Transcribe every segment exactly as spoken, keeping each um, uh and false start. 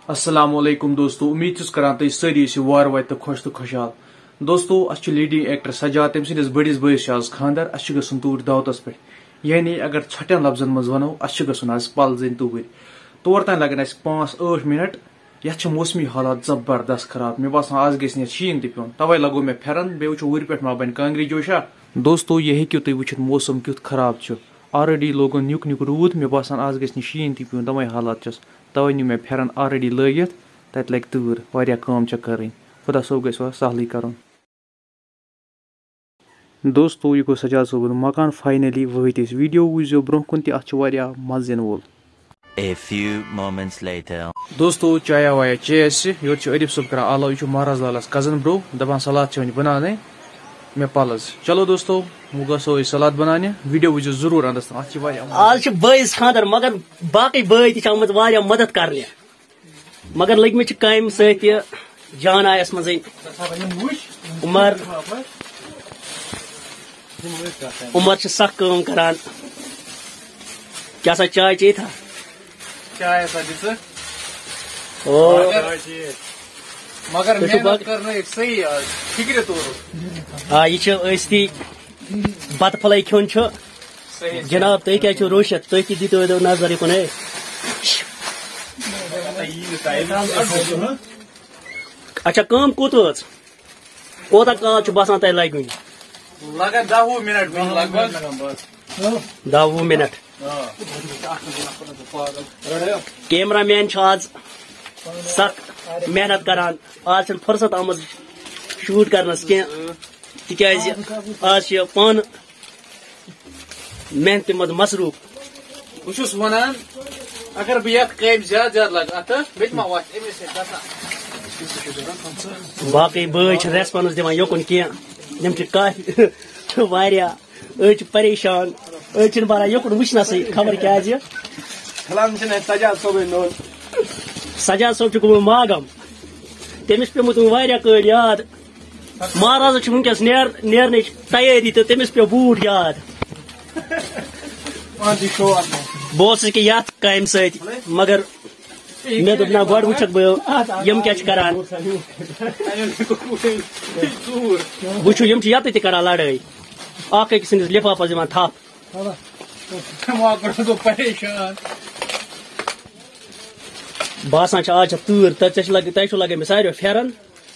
السلام علیکم دوستو، امید چھُس کران تُہۍ سٲری ٲسِو وارٕ وارٕ تہٕ خۄش تہٕ خۄشحال۔ دوستو، اَسہِ چھُ لیڈی ایکٹر سجاد، تٔمۍ سٕنٛدِس بٔڑِس بٲیِس چھُ آز خانٛدر، اَسہِ چھُ گژھُن توٗرۍ دعوتَس پٮ۪ٹھ۔ یعنی اگر ژھۄٹٮ۪ن لفظن منٛز وَنو، اَسہِ چھُ گژھُن آز پَل زِنۍ توٗرۍ۔ تور تام لَگَن اَسہِ پانٛژھ ٲٹھ مِنَٹ۔ یَتھ چھِ موسمی حالات زبردست خراب، مےٚ باسان آز گژھِ نہٕ یَتھ شیٖن تہِ پیوٚن، تَوَے لَگو مےٚ پھٮ۪رَن، بیٚیہِ وٕچھو وٕرِ پٮ۪ٹھ ما بَنہِ کانٛگرِ جوشا۔ دوستو، یہِ ہیٚکِو تُہۍ وٕچھِتھ موسم کیُتھ خراب چھُ۔ آلریڈی لوگُن نیُک نیُک روٗد، مےٚ باسان آز گژھِ نہٕ شیٖن تہِ پیوٚن، دَمَے حالات چھَس۔ تَوَے نیوٗ مےٚ پھٮ۪رَن آلریڈی لٲگِتھ، تَتہِ لَگہِ تۭر، واریاہ کٲم چھےٚ کَرٕنۍ۔ خۄدا صٲب گژھِ وۄنۍ سہلٕے کَرُن۔ دوستو، یہِ گوٚو سجاد صٲبُن مکان۔ فاینلی وٲتۍ أسۍ۔ ویڈیو وٕچھزیو برونٛہہ کُن تہِ، اَتھ چھُ واریاہ مَزٕ یِنہٕ وول۔ A few moments later. دوستو، چایا وایا چے اَسہِ۔ یورٕ چھُ عٲرِف صٲب کران آلو، یہِ چھُ مہراز لالَس کزن برو، دَپان سلاد چھِ وۄنۍ بَناونَے مےٚ پَلَز۔ چلو دوستو، وۄنۍ گژھو أسۍ سلاد بَناونہِ۔ ویڈیو وٕچھزیو ضروٗر اَنٛدَس تام، اَتھ چھِ واریاہ مَزٕ۔ آز چھِ بٲیِس خانٛدر، مگر باقٕے بٲے تہِ چھِ آمٕتۍ واریاہ مدد کرنہِ، مگر لٔگۍ مٕتۍ چھِ کامہِ سۭتۍ تہِ۔ جان آیَس منٛزٕے۔ عمر، عمر چھِ سخ کٲم کران۔ کیٛاہ سا چاے چیٚیہِ تھا؟ چاے ہسا دِژٕ۔ او۔ مگر، مگر تُہۍ چھِو محنت باقٕے کٔر نہٕ أکۍ صحیح آز۔ فِکرِ توٚرُکھ۔ آ، یہِ چھِ ٲستی بَتہٕ پھوٚلَے کھیوٚن چھُ۔ صحیح۔ جناب، تُہۍ کیٛازِ چھِو روٗشِتھ؟ تُہۍ تہِ دِتو نظر یِکُن، ہے۔ اچھا، کٲم کوٗت وٲژ؟ کوتاہ کال چھُ باسان تۄہہِ لَگہِ وُنہِ؟ لَگَن دَہ وُہ مِنَٹ وُنہِ لگ بگ۔ دَہ وُہ مِنَٹ۔ آ۔ کیمرہ مین چھُ آز سخ محنت کران۔ آز چھَنہٕ فرصت آمٕژ شوٗٹ کرنَس کینٛہہ، تِکیٛازِ آز چھِ پانہٕ محنتہِ منٛز مصروٗف۔ بہٕ چھُس وَنان، اگر بہٕ یَتھ کامہِ زیادٕ زیادٕ لَگہٕ اَتھٕ، مےٚ تہِ ما وَتھِ أمِس سۭتۍ گژھان۔ باقٕے بٲے چھِ ریسپانس دِوان یوکُن کینٛہہ، یِم چھِ کافی واریاہ، أڑۍ چھِ پریشان، أڑۍ چھِنہٕ بَران یوکُن وٕچھنَسٕے، خبر کیٛازِ۔ فِلحال چھِنہٕ اَسہِ سجاد صٲبٕے نوٚن۔ سجاد صٲب چھُ گوٚمُت ماگام، تٔمِس پیوٚمُت وۄنۍ واریاہ کٲلۍ یاد۔ مہرازس چھِ وٕنکیٚس نیر-، نیرنٕچ تیٲری تہٕ تٔمِس پیوٚو بوٗٹھ یاد۔ پانہٕ تہِ شور۔ بہٕ اوسُس ییٚکیٛاہ یَتھ کامہِ سۭتۍ، مگر مےٚ دوٚپ، نہ، گۄڈٕ وٕچھکھ بہٕ یِم کیٛاہ چھِ کران۔ وٕچھِو، یِم چھِ یَتٕتھۍ تہِ کران لڑٲے، اکھ أکۍ سٕنٛدِس لِفافَس دِوان تھپھ۔ دٮ۪ماغ کوٚرُس بہٕ پریشان۔ باسان چھِ آز چھےٚ تۭر، تہٕ ژےٚ چھِ لگ-، تۄہہِ چھُو لگٲومٕتۍ ساروِیو پھٮ۪رن۔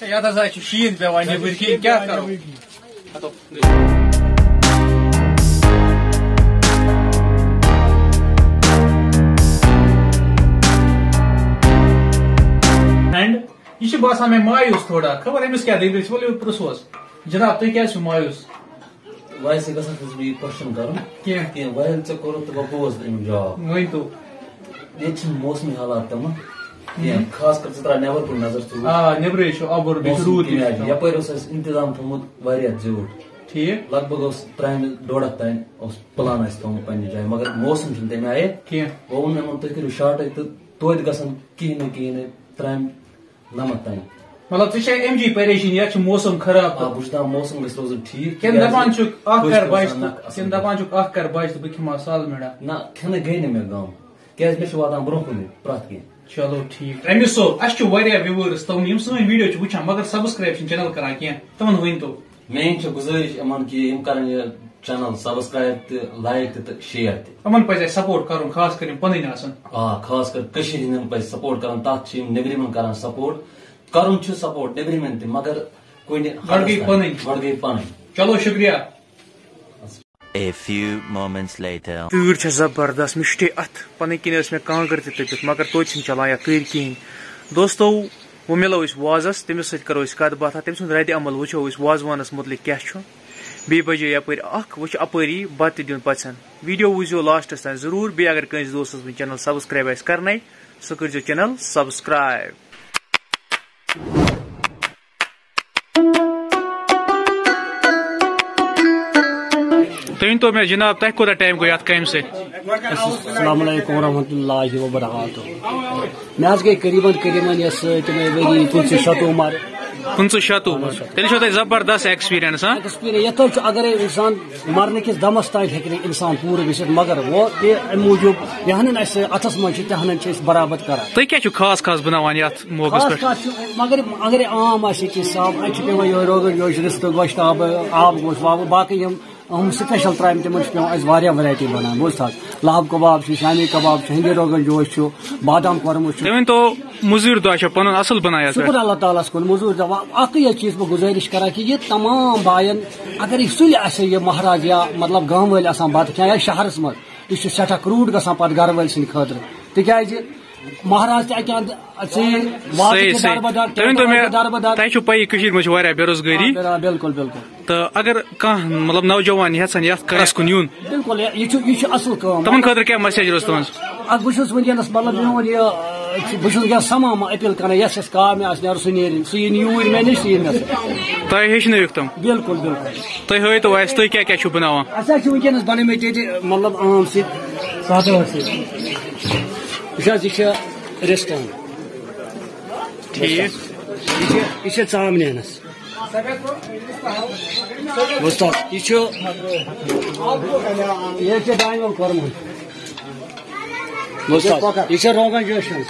ہے، یَتھ ہسا چھُ شیٖن پٮ۪وان نیٚبٕرۍ کِنۍ، کیٛاہ کرو؟ And یہِ چھُ باسان مےٚ مایوٗس تھوڑا، خبر أمِس کیٛاہ دٔلیٖل چھِ، ؤلِو پرٛژھوس۔ جناب، تُہۍ کیٛازِ چھِو مایوٗس؟ ویسے گژھان چھُس بہٕ یہِ question کرُن۔ کینٛہہ۔ کینٛہہ، وۄنۍ ییٚلہِ ژےٚ کوٚرُتھ تہٕ وۄنۍ بوز اَمیُک جواب۔ ؤنۍ تو۔ ییٚتہِ چھِنہٕ موسمی حالات تِمہٕ کینٛہہ، ہم۔ خاص کر ژٕ ترٛاو نٮ۪بر کُن نظر، ژٕ وٕچھ۔ آ، نیٚبرٕے چھُ آبُر، بیٚیہِ چھُ موسم روٗد تہِ کَمہِ چھُ آیہِ چھُ؟ پٮ۪وان۔ یَپٲرۍ اوس اَسہِ انتظام تھوٚومُت واریاہ زیوٗٹھ۔ ٹھیٖک۔ لگ بگ اوس ترٛامہِ ڈۄڈ ہَتھ تام اوس plan اَسہِ تھوٚومُت پننہِ جایہِ، مگر موسم چھُنہٕ تَمہِ آیہِ۔ کینٛہہ۔ وۄنۍ ووٚن مےٚ یِمن، تُہۍ کٔرِو shortٕے تہٕ توتہِ گژھن کِہیٖنۍ نہٕ کِہیٖنۍ نہٕ ترٛامہِ نَمَتھ تام۔ مطلب، ژےٚ چھےٚ اَمہِ جی پریشٲنی، یَتھ چھُ موسم خراب آ، تہٕ بہٕ چھُس دَپان، موسم گژھِ روزُن ٹھیٖک، کِنہٕ کیٛازِ دَپان چھُکھ اَکھ کٲشِر کَر چھُ بَچہِ آسان تہٕ، نَکھ اَصٕل کِنہٕ دَپان چھُکھ اَکھ کَر بَچہِ تہٕ بہٕ کھٮ۪مہٕ ہا سالمِڈا؟ نہ، کھٮ۪نہٕ گٔے نہٕ مےٚ غم، کیٛازِ مےٚ چھُ واتان برٛونٛہہ کُنٕے پرٛٮ۪تھ کینٛہہ۔ چلو ٹھیٖک۔ رمیش صٲب، اَسہِ چھِ واریاہ viewers تِم، یِم سٲنۍ video چھِ وٕچھان، مگر subscribe چھِنہٕ channel کران کینٛہہ، تِمن ؤنۍ تو۔ میٲنۍ چھِ گُزٲرِش یِمن کہِ یِم کرن یہِ channel subscribe تہٕ like تہِ تہٕ share تہِ۔ یِمن پزِ اَسہِ support کرُن، خاص کر یِم پنٕنۍ آسن۔ آ، خاص کر کٔشیٖرِ ہِنٛدٮ۪ن پزِ support کرُن، تَتھ چھِ یِم نیٚبرِمٮ۪ن کران support۔ کرُن چھُ support نیٚبرِمٮ۪ن تہِ، مگر کُنہِ گۄڈٕ گٔے حدس تام۔ پنٕنۍ۔ گۄڈٕ گٔے پنٕنۍ۔ چلو، شُکریہ۔ A few moments later. تۭر چھےٚ زبردست، مےٚ چھُ اَتھ پنٕنۍ کِنۍ ٲس مےٚ کانٛگٕر تہِ تٔپِتھ، مگر توتہِ چھِنہٕ چلان یَتھ تۭرِ کِہیٖنۍ۔ دوستو، وۄنۍ مِلو أسۍ وازَس، تٔمِس سۭتۍ کَرو أسۍ کَتھ باتھا، تٔمۍ سُنٛد ردِ عمل وٕچھو أسۍ وازوانَس مُتعلِق کیٛاہ چھُ۔ بیٚیہِ بَجے یَپٲرۍ اَکھ، وۄنۍ چھُ اَپٲری بَتہٕ تہِ دیُن پَژھٮ۪ن۔ Video وٕچھزیو lastس تام ضروٗر، بیٚیہِ اگر کٲنٛسہِ دوستَس وٕنہِ channel subscribe آسہِ کَرنَے، سُہ کٔرۍزیو channel subscribe۔ تُہۍ ؤنۍ تو مےٚ جناب، تۄہہِ کوٗتاہ time گوٚو یَتھ کامہِ سۭتۍ؟ السلام علیکم ورحمۃ اللہ وبرکاتہ۔ مےٚ حظ گٔے قریٖباً، قریٖباً یَس، تِمَے ؤری، پٕنٛژٕہ شَتوُہ عمر۔ پٕنٛژٕہ شَتوُہ۔ تیٚلہِ چھو تۄہہِ زبردست ایکسپیرینس، ہاں؟ ایکسپیرینس یتھ حظ چھُ، اگر انسان مرنہٕ کِس دمس تام ہیٚکہِ نہٕ انسان پوٗرٕ گٔژھِتھ، مگر وۄنۍ تہِ امہِ موٗجوٗب یہِ ہن اَسہِ اتھس منٛز چھِ، تہِ ہن چھِ أسۍ برابر کران۔ تُہۍ کیٛاہ چھِو خاص خاص بناوان یتھ موقعس خاص پٮ۪ٹھ؟ خاص چھُ، مگر اگر عام آسہِ کینٛہہ صاحب، اتہِ چھُ پٮ۪وان یِہوٚے روغن جوش، رِستہٕ، گۄشتابہٕ، آب گوش وابہٕ، باقٕے یِم اہم سپیشل ترامہِ، تِمن چھِ پٮ۪وان اَسہِ واریاہ ویرایٹی بناوٕنۍ، بوٗز تھا؟ لحب کباب چھُ، شامی کباب چھُ، ہِنٛدی روغن جوش چھُ، بادام کۄرمہٕ چھُ۔ تُہۍ ؤنۍ تو، مٔزوٗرۍ دۄہ چھا پنُن اصل بنان یتھ شُکُر پٮ۪ٹھ؟ اللہ تعالیٰ ہس کُن، مٔزوٗرۍ دۄہ۔ وۄنۍ اکٕے یوت چیٖز بہٕ گُزٲرِش کران کہِ یہِ تمام باین، اگر یہِ سُلہِ آسہِ ہے یہِ مہراز یا مطلب گامہٕ وٲلۍ آسان بتہٕ کھٮ۪وان یا شہرس منٛز، یہِ چھُ سٮ۪ٹھاہ کرٛوٗٹھ گژھان پتہٕ گرٕ وٲلۍ سٕنٛدِ خٲطرٕ، تِکیازِ مہراز تہِ اَکہِ اندٕ ژیٖرۍ، وازٕ صحیح، تہِ صحیح۔ دربدر، تُہۍ ؤنۍ تو مےٚ، ٹیبلَن تہِ دربدر۔ تۄہہِ چھُو پَیی کٔشیٖرِ منٛز چھِ واریاہ بے روزگٲری۔ آ، بِلکُل، بِلکُل۔ تہٕ اگر کانٛہہ، مطلب، نوجوان یژھان یَتھ کامہِ کُن یُن، بِلکُل، یہِ، یہِ چھُ، یہِ چھُ اَصٕل کٲم۔ تِمَن خٲطرٕ کیٛاہ message روزِ تُہٕنٛز؟ اَکھ بہٕ چھُس وٕنکیٚنَس، مطلب، میون یہِ، بہٕ چھُس وٕنکیٚنَس تمام appeal کران، یَس یَس کامہِ آسہِ نیرُن، سُہ نیرِن، سُہ یِن یوٗرۍ مےٚ نِش، سُہ یِن مےٚ سۭتۍ۔ تۄہہِ ہیٚچھنٲیِکھ تِم؟ بِلکُل، بِلکُل۔ تُہۍ ہٲیتو اَسہِ، تُہۍ کیٛاہ کیٛاہ چھُو بَناوان؟ اَسہِ حظ چھِ وٕنکیٚنَس بَنٲومٕتۍ ییٚتہِ، مطلب، عام سۭتۍ، سادٕ ٲسۍ سۭتۍ۔ وٕچھ حظ، یہِ چھِ رِستہٕ ہن۔ ٹھیٖک۔ یہِ چھِ، یہِ چھِ ژامنہِ ہنس۔ وۄستاد، یہِ چھُ، یہِ چھُ دانہِ وَل کۄرمہٕ۔ وۄستاد، یہِ چھُ روغن جوش ہن۔ یِم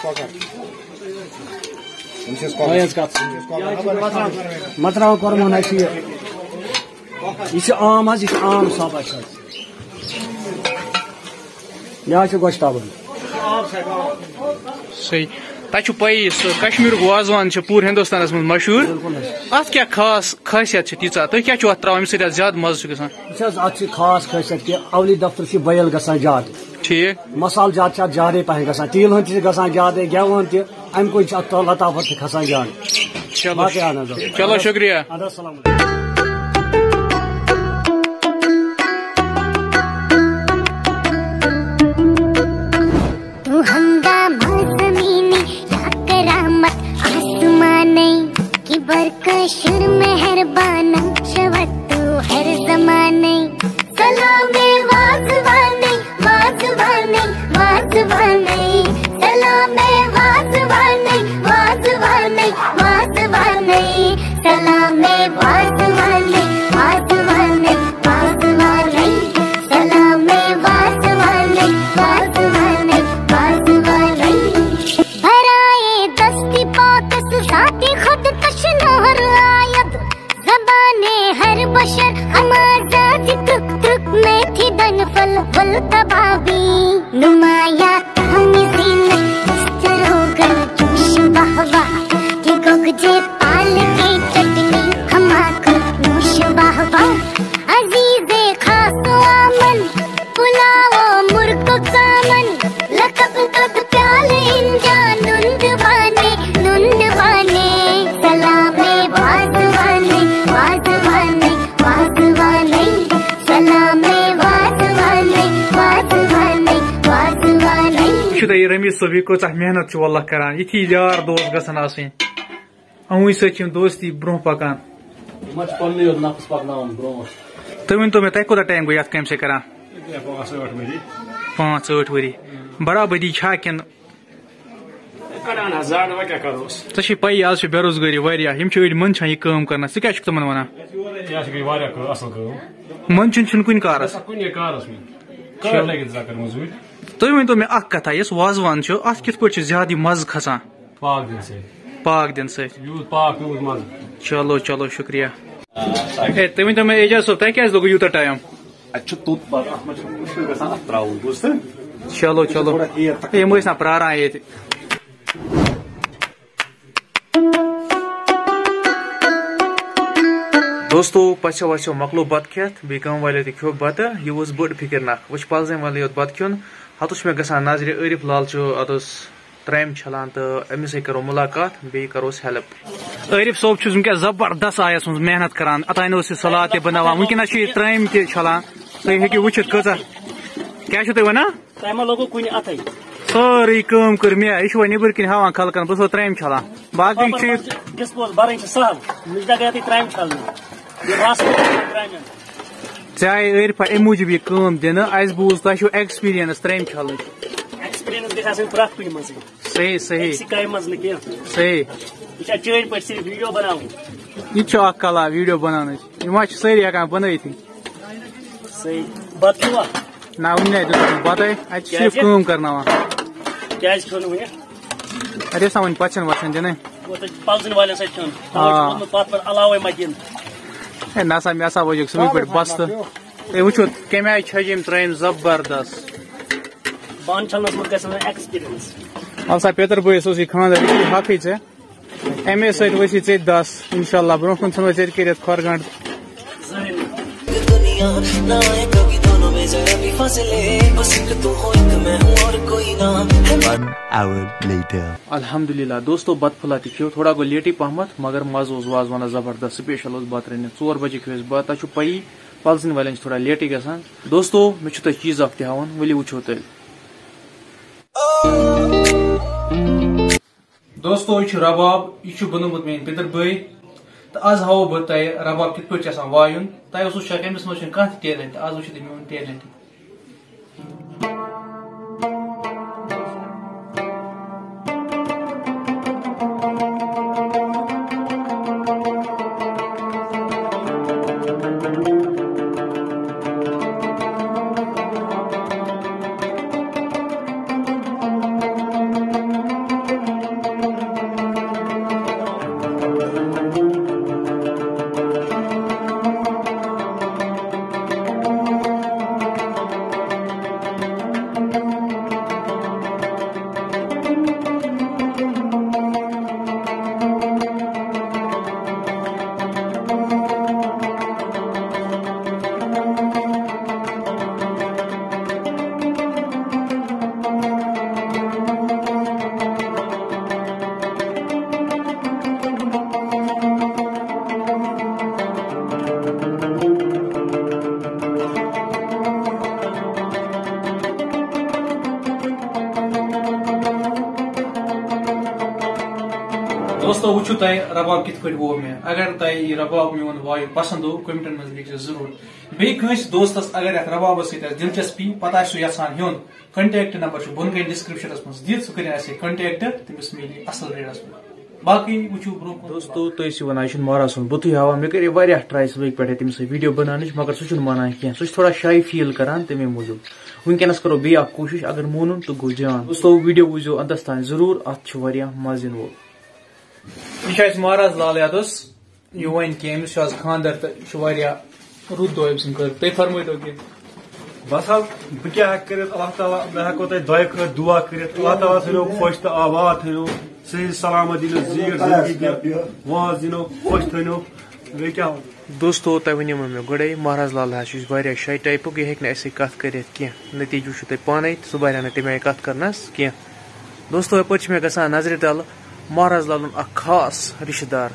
چھِ أسۍ کۄکر۔ وۄنۍ حظ کَتھ۔ مَرژٕوانٛگَن کۄرمہٕ ہن حظ چھِ یہِ۔ یہِ چھُ عام حظ، یہِ چھُ عام سَب اَسہِ حظ۔ یہِ حظ چھُ گۄشتابہٕ۔ صحیح۔ تۄہہِ چھُو پَیی، سُہ کشمیٖرُک وازوان چھُ پوٗرٕ ہِندُستانَس منٛز مشہوٗر۔ بِلکُل حظ۔ اَتھ کیٛاہ خاص خٲصیت چھِ تیٖژاہ؟ تُہۍ کیٛاہ چھُو اَتھ ترٛاوان، ییٚمہِ سۭتۍ اَتھ زیادٕ مَزٕ چھُ گژھان؟ وٕچھ حظ، اَتھ چھِ خاص خٲصیت کہِ اولی دفتر چھِ boil گژھان زیادٕ۔ ٹھیٖک۔ مصالہٕ زیادٕ چھِ اَتھ زیادَے پَہَن گژھان، تیٖل ہن تہِ چھِ گژھان زیادَے، گٮ۪وَن تہِ، اَمہِ کُے چھُ اَتھ لطافت تہِ کھسان زیادٕ۔ چلو۔ باقٕے اَہَن حظ، آ۔ چلو، شُکریہ۔ اَدٕ حظ، السلام علیکُم۔ تو ہنگامہ زمینی یا کرامت آسمانی، کہ بر کشر مہربان شوت تو ہر زمانے۔ سلام وازوانے، وازوانے، وازوانے۔ سلام وازوانے، وازوانے، وازوانے۔ سلام وازوانے، وازوانے، وازوانے۔ سلام وازوانے، وازوانے، وازوانے۔ برائے دستی پاکس ذاتی خود کش نہر آید۔ زبان ہر بشر ہمازاد ترک ترک میں تھی دن پھل پھل کبابی۔ نمایاں تہمی زینت است روغن جوش واہ واہ، کہ گوگجے پال کے چٹنی ہماکو نوش واہ واہ۔ عزیز خاص آمن پلاؤ مرغ ژامن، لقب دۄد پیالہٕ اِنجان نُن دِوانَے، نُن دِوانَے۔ سلام وازوانے، وازوانے، وازوانے۔ سلام وازوانے، وازوانے، وازوانے۔ وٕچھِو تُہۍ، یہِ رمیٖز صٲب، یہِ کۭژاہ محنت چھُ واللہ کران، یِتھی یار دوس گژھن آسٕنۍ۔ اَوٕے سۭتۍ چھِ یِم دوستی برونٛہہ پَکان۔ یِم حظ چھِ پَننُے یوت نفس پَکناوان برونٛہہ۔ تُہۍ ؤنۍ تو مےٚ، تۄہہِ کوٗتاہ ٹایم گوٚو یَتھ کامہِ سۭتۍ کران؟ یہِ گٔے پانٛژھ ٲٹھ ؤری۔ پانٛژھ ٲٹھ ؤری۔ برابٔدی چھا کِنہٕ؟ کَڑان حظ زَڈ، وۄنۍ کیٛاہ کَروس؟ ژےٚ چھے پَیی، آز چھِ بے روزگٲری واریاہ۔ یِم چھِ أڑۍ منٛدچھان یہِ کٲم کرنَس۔ ژٕ کیٛاہ چھُکھ تِمَن وَنان؟ یہِ حظ گٔے واریاہ کٲ-، اَصٕل کٲم۔ منٛدچھُن چھُنہٕ کُنہِ کارَس۔ کُنہِ کارَس منٛز۔ کٔہۍ لَگہِ ژےٚ کَرِ مٔزوٗرۍ؟ تُہۍ ؤنۍ تو مےٚ اَکھ کَتھا، یُس وازوان چھُ، اَتھ کِتھ پٲٹھۍ چھُ زیادٕ یہِ مَزٕ کھسان؟ پاکھ دِنہٕ سۭتۍ۔ پاکھ دِنہٕ سۭتۍ۔ یوٗت پاکھ، تیوٗت مَزٕ۔ چلو، چلو، شُکریہ۔ ہے، تُہۍ ؤنۍ تو مےٚ، اعجاز صٲب، تۄہہِ کیٛازِ لوٚگوُ یوٗتاہ ٹایم؟ اَتہِ چھُ توٚت پَتہٕ، اَتھ منٛز چھُ مُشکِل گژھان اَتھ ترٛاوُن، بوٗز تہٕ؟ چلو، چلو۔ تھوڑا ہیر تھکان۔ ہے، یِم ٲسۍ نا پرٛاران ییٚتہِ۔ دوستو، پَژھیو وَژھیو مۄکلو بَتہٕ کھٮ۪تھ، بیٚیہِ گامہٕ والیو تہِ کھیوٚو بَتہٕ۔ یہِ اوس بٔڑ فِکِر نَکھ۔ وۄنۍ چھُ پَلزامہِ والٕے یوت بَتہٕ کھیوٚن۔ ہَتَس چھُ مےٚ گژھان نظرِ، عٲرِف لال چھُ اَتَس ترامہِ چھلان تہٕ أمِس سۭتۍ کرو مُلاقات، بیٚیہِ کروس ہیلپ۔ عٲرِف صٲب چھُس وٕنکیٚس زبردست آیَس منٛز محنت کران، اوٚتانۍ اوس یہِ سلاد تہِ بناوان، وٕنکیٚنَس چھُ یہِ ترامہِ تہِ چھلان، تُہۍ ہیٚکِو وٕچھِتھ کۭژاہ۔ کیٛاہ چھِو تُہۍ وَنان؟ تۄہہِ ما لوٚگوُ کُنہِ اَتھَے؟ سٲرٕے کٲم کٔر مےٚ، یہِ چھُ وۄنۍ نیٚبٕرۍ کِنۍ ہاوان خلقن، بہٕ چھُسو ترامہِ چھلان، باقٕے چھِ یہِ۔ ڈِسپوز بَرٕنۍ چھِ سہل، مےٚ چھِ دَگان یَتھ یہِ ترامہِ چھلنہِ، یہِ رَس تہِ چھِ ترامٮ۪ن۔ ژےٚ آیے عٲرفہ اَمہِ موٗجوٗب یہِ کٲم دِنہٕ، اَسہِ بوٗز تۄہہِ چھُو ایکسپیرینس ترامہِ چھلنٕچ۔ ایکسپیرینس گژھِ آسٕنۍ پرٛٮ۪تھ کُنہِ منٛزٕے۔ صحیح، صحیح۔ أکسٕے کامہِ منٛز نہٕ کینٛہہ۔ صحیح۔ یہِ چھا چٲنۍ پٲٹھۍ صرف ویڈیو بناوُن؟ یہِ تہِ چھُ اکھ کلا ویڈیو بناونٕچ، یِم حظ چھِ سٲری ہٮ۪کان بنٲیتھٕے۔ صحیح۔ بتہٕ کھیوٚوا؟ نہ، وُنہِ نہ دیُت نہٕ بتَے، اَتہِ چھِ صرف کٲم کرناوان۔ کیازِ کھیوٚو نہٕ وُنہِ؟ اَتہِ ٲسۍ نا وُنہِ پَژھٮ۪ن وَژھٮ۪ن دِنَے۔ وۄنۍ تَتہِ پَلزٕنۍ والٮ۪ن سۭتۍ کھیوٚن۔ آ۔ تَتھ منٛز پَتہٕ پَتہٕ علاوَے ما دِن؟ ہے نہ سا، مےٚ ہسا وٲجِکھ صُبحٕے پٮ۪ٹھ بستہٕ۔ ہے وٕچھِو، کَمہِ آیہِ چھَجہِ أمۍ ترٛٲیِم زبردست۔ بانہٕ چھَلنَس منٛز گژھِ نہٕ experience۔ اَلسا پیٚتٕر بٲیِس اوس یہِ خانٛدر، یہِ چھُ حقٕے ژےٚ۔ اَمے سۭتۍ ؤسی ژےٚ دَس، اِنشاء اللہ۔ برونٛہہ کُن ژھٕنو أسۍ ییٚتہِ کٔرِتھ کھۄر گنٛڈ۔ دنیا نہ آئے کبھی دونوں میں ذرا بھی فاصلے، بس ایک تو ہو، ایک میں ہوں اور کوئی نہ۔ One hour later. الحمدللہ دوستو، بتہٕ پھوٚلہ تہِ کھیوٚو، تھوڑا گوٚو لیٹٕے پہمتھ، مگر مزٕ اوس وازوانس زبردست، special اوس بتہٕ رٔنِتھ۔ ژور بجے کھیوٚو اَسہِ بتہٕ، تۄہہِ چھو پَیی پلزٕنۍ والٮ۪ن چھِ تھوڑا لیٹٕے گژھان۔ دوستو، مےٚ چھُ تۄہہِ چیٖز اکھ تہِ ہاوُن، ؤلِو وٕچھو تیٚلہِ۔ دوستو، یہِ چھُ رباب، یہِ چھُ بنومُت میٛٲنۍ پِتٕر بٲے۔ تہٕ آز ہاوو بہٕ تۄہہِ رباب کِتھ پٲٹھۍ چھُ آسان وایُن۔ تۄہہِ اوسوٕ شک، أمِس منٛز چھُنہٕ کانٛہہ تہِ talent، آز وٕچھِو تُہۍ میون talent۔ دوستو، وٕچھِو تۄہہِ رباب کِتھ پٲٹھۍ ووٚو مےٚ۔ اگر تۄہہِ یہِ رباب میون وایُن پسنٛد گوٚو، commentن منٛز لیکھزیو ضروٗر۔ بیٚیہِ کٲنٛسہِ دوستس اگر یتھ ربابس سۭتۍ آسہِ دلچسپی، پتہٕ آسہِ سُہ یژھان ہیوٚن، contact number چھُ بۄن کَنہِ descriptionس منٛز دِتھ، سُہ کٔرِن اَسہِ سۭتۍ contact، تٔمِس میلہِ اَصٕل rateس پٮ۪ٹھ۔ باقٕے وٕچھِو برٛونٛہہ کُن۔ دوستو، تُہۍ ٲسِو وَنان، یہِ چھُنہٕ مہراز سُنٛد بُتھٕے ہاوان۔ مےٚ کٔرے واریاہ try صُبحٕکۍ پٮ۪ٹھَے تٔمِس سۭتۍ video بناونٕچ، مگر سُہ چھُنہٕ مانان کینٛہہ، سُہ چھُ تھوڑا shy feel کران، تَمے موٗجوٗب۔ وٕنکیٚنَس کَرو بیٚیہِ اَکھ کوٗشِش، اگر مونُن تہٕ گوٚو جان۔ دوستو، video وٕچھزیو اَنتَس تام ضروٗر، اَتھ چھُ واریاہ مَزٕ یِنہٕ وول۔ یہِ چھُ اَسہِ مہراز لال یادَس۔ یہِ وَنہِ کہِ أمِس چھُ آز خانٛدر تہٕ یہِ چھُ واریاہ رُت دۄہ أمۍ سٕنٛدِ خٲطرٕ۔ تُہۍ فرمٲیتو کینٛہہ۔ بس حظ، بہٕ کیٛاہ ہٮ۪کہٕ کٔرِتھ؟ اللہ تعالیٰ، مےٚ ہٮ۪کو تۄہہِ دۄیہِ خٲطرٕ دُعا کٔرِتھ۔ اللہ تعالیٰ تھٲینو خۄش تہٕ آباد تھٲینو، صحیح سلامت دِنو، زیٖٹھ زندگی دِنو، وٲنٛس دِنو، خۄش تھٲینو۔ بیٚیہِ کیٛاہ وَنو؟ دوستو، تۄہہِ ؤنِو مےٚ گۄڈَے، مہراز لال حظ چھُ واریاہ shy typeُک، یہِ ہیٚکہِ نہٕ اَسہِ سۭتۍ کَتھ کٔرِتھ کینٛہہ۔ نٔتیٖجہٕ وٕچھِو تُہۍ پانَے، سُہ بَرِ ہا نہٕ تَمہِ آیہِ کَتھ کَرنَس کینٛہہ۔ دوستو، یَپٲرۍ چھِ مےٚ گژھان نظرِ تَل مہراز لالُن اکھ خاص رشتہٕ دار۔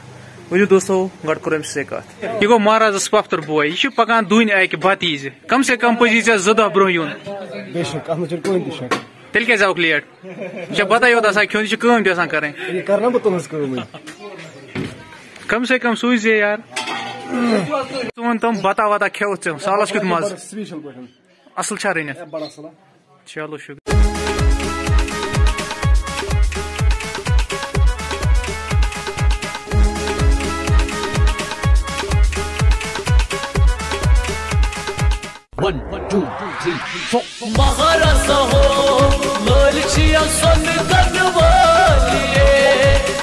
ؤلِو دوستو، گۄڈٕ کرو أمِس سۭتۍ کَتھ۔ یہِ گوٚو مہرازَس پۄپھتٕر بوے، یہِ چھُ پَکان دُنۍ اَکہِ بَتہٕ عیٖزِ۔ کم سے کم پٔزی ژےٚ زٕ دۄہ برونٛہہ یُن۔ بے شک، اَتھ منٛز چھُنہٕ کٕہٕنۍ تہِ شک۔ تیٚلہِ کیٛازِ آوُکھ late؟ یہِ چھا بَتَے یوت آسان کھیوٚن، یہِ چھِ کٲم تہِ آسان کَرٕنۍ۔ یہِ کَرٕ نا بہٕ تُہٕنٛز کٲمٕے۔ کم سے کم سوٗزِ یار۔ ژٕ وَن تِم بَتہ وَتہ کھیوٚوُتھ ژےٚ، سالَس کیُتھ مَزٕ؟ Special پٲٹھۍ۔ اَصٕل چھا رٔنِتھ؟ ہے، بَڑٕ اَصٕل ہا۔ چلو شُکریہ۔ One, two, three, four. مہارازا ہو، لٲلۍ چھِیا سۄنہٕ کَنہٕ وٲلۍ۔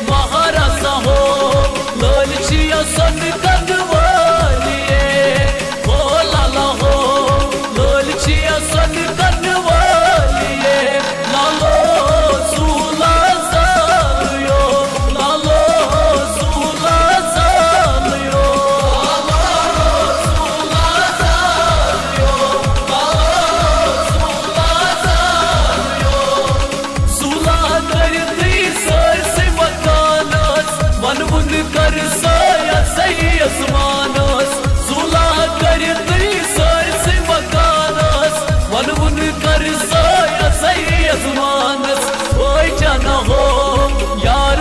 مہارازا ہو، لٲلۍ چھِیا سۄنہٕ کَنہٕ وٲلۍ۔ ہو لالا ہو، لٲلۍ چھِیا سۄنہٕ کَنہٕ وٲلۍ۔ لالو سوٗلا زالُیو، لالو سوٗلا زالُیو۔ سُلا کٔرِتھٕے سٲرسٕے مکانس، ونوُن کر سایہ سہی آسمانس۔ سُلا کٔرِتھٕے سٲرسٕے مکانس، ونوُن کر سایہ سہی آسمانس۔ وٲے جانا ہو یار۔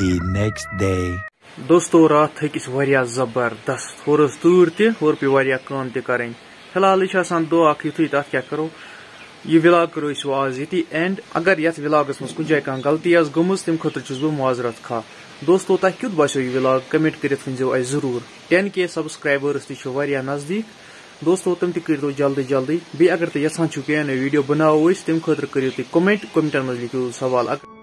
The next day. دوستو، راتھ تھٔکۍ أسۍ واریاہ زبردست۔ ہورٕ ٲس تۭر تہِ، ہورٕ پیٚیہِ واریاہ کٲم تہِ کَرٕنۍ۔ فی الحالٕے چھِ آسان دۄہ اَکھ یُتھُے، تَتھ کیٛاہ کَرو؟ یہِ ولاگ کٔرو أسۍ وۄنۍ آز ییٚتی اینڈ۔ اگر یتھ ولاگس منٛز کُنہِ جایہِ کانٛہہ غلطی آسہِ گٔمٕژ، تمہِ خٲطرٕ چھُس بہٕ معذرت خواہ۔ دوستو، تۄہہِ کیُتھ باسیو یہِ ولاگ؟ کمنٹ کٔرِتھ ؤنۍزیو اسہِ ضروٗر۔ ٹین کے سبسکرایبٲرس تہِ چھِ واریاہ نزدیٖک۔ دوستو، تِم تہِ کٔرۍتو جلدی جلدی۔ بیٚیہِ اگر تُہۍ یژھان چھِو کینٛہہ نوٚو ویڈیو بناوو أسۍ، تمہِ خٲطرٕ کٔرِو تُہۍ کمنٹ، کمنٹن منٛز لیکھِو سوال۔ اگر